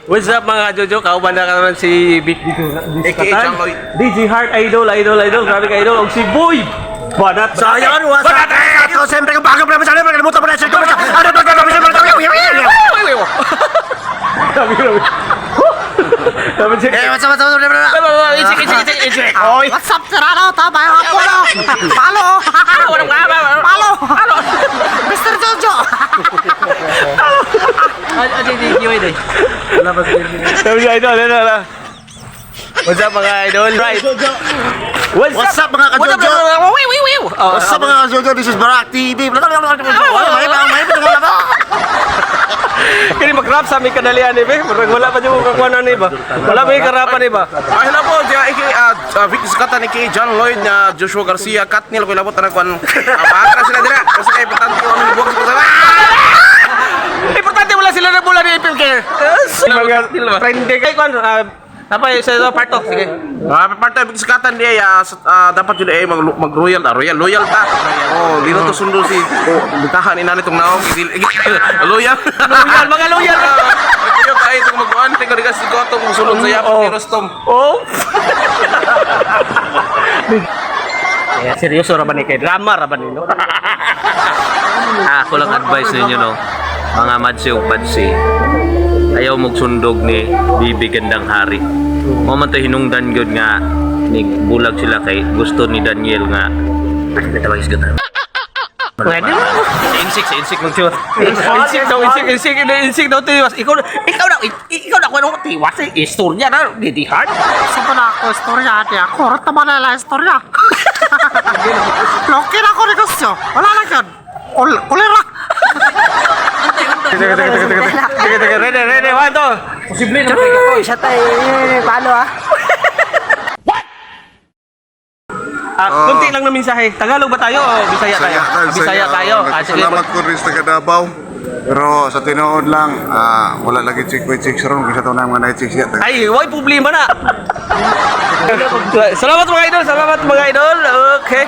What's up, mga Jojo? Kauban na karon si Vic dito. AKA John Lloyd. DJ Heart Idol, Idol, Idol. Grabe ka, Idol. Og si Boy! Banat! So ayun, what's up? Ako siyempre kung bago pa naman sa kalimutan mo na share, comment, ano ba Grabe, grabe. Grabe siya. Eh, what's up, what's up, what's up? Isik, isik, isik, isik. Oy! What's up, Serrano? Tama, Palo! Palo! Palo! Mr. Jojo! Sabi siya, Idol, ano, ano. What's up, mga idol? Right. What's What's up, mga What's up, ka-Jojo? Wait, wait, wait. Oh, What's up, mga ka-Jojo? This is Barak TV. Kini mag-rap sa aming kadalian eh, be. Murag wala pa dyan mo kakuha ni ba? Wala pa yung karapan eh ba? Ah, hello po, siya aka Vic Sukatan, aka John Lloyd na Joshua Garcia, Katnil ko ilabot na kuan. Baka na sila dira. Kasi kay importante ko aming buwag sa Importante wala sila na bola ni FM Care. Mga trending kay kuan. Apa sa ito part 2, sige. Part Vic Sukatan di ay dapat yun ay mag royal, royal loyal ta. Oh, dito to sundo si oh, bitahan ina nitong naong loyal. Loyal, mga loyal. Kuyo kay itong maguan tingko di kasi ko atong musulod sa yapon ni Rostom. Oh. Seryoso ra ba ni kay drama ra ba ni no? Ah, ako lang advice ninyo, no. Mga madsi ug padsi. Ayaw magsundog ni Bibi Gandang Hari. Mo man to hinungdan gyud nga ni bulag sila kay gusto ni Daniel nga ay natawag isgot na. Pwede mo. Sa insik magsuot. Insik daw, insik, insik, insik daw tiwas. Ikaw na kuno tiwas eh. Istorya na di hard. Sa pala ako, istorya ate ako. Rot naman na lang istorya. Lokin ako negosyo. Wala lang yun. Ulira. Teka, teka, teka, teka. Teka, teka, ready, ready, one, two. Siya tayo, palo ah. Ah, kunti lang na mensahe. Tagalog ba tayo o Bisaya tayo? Ah, Bisaya tayo. Ah, sige. Salamat ko rin sa taga Davao. Pero sa tinuod lang, wala lagi chick with chicks ron kasi ito na yung mga night chicks yata. Ay, why problema na? Salamat, mga idol, salamat, mga idol. Okay.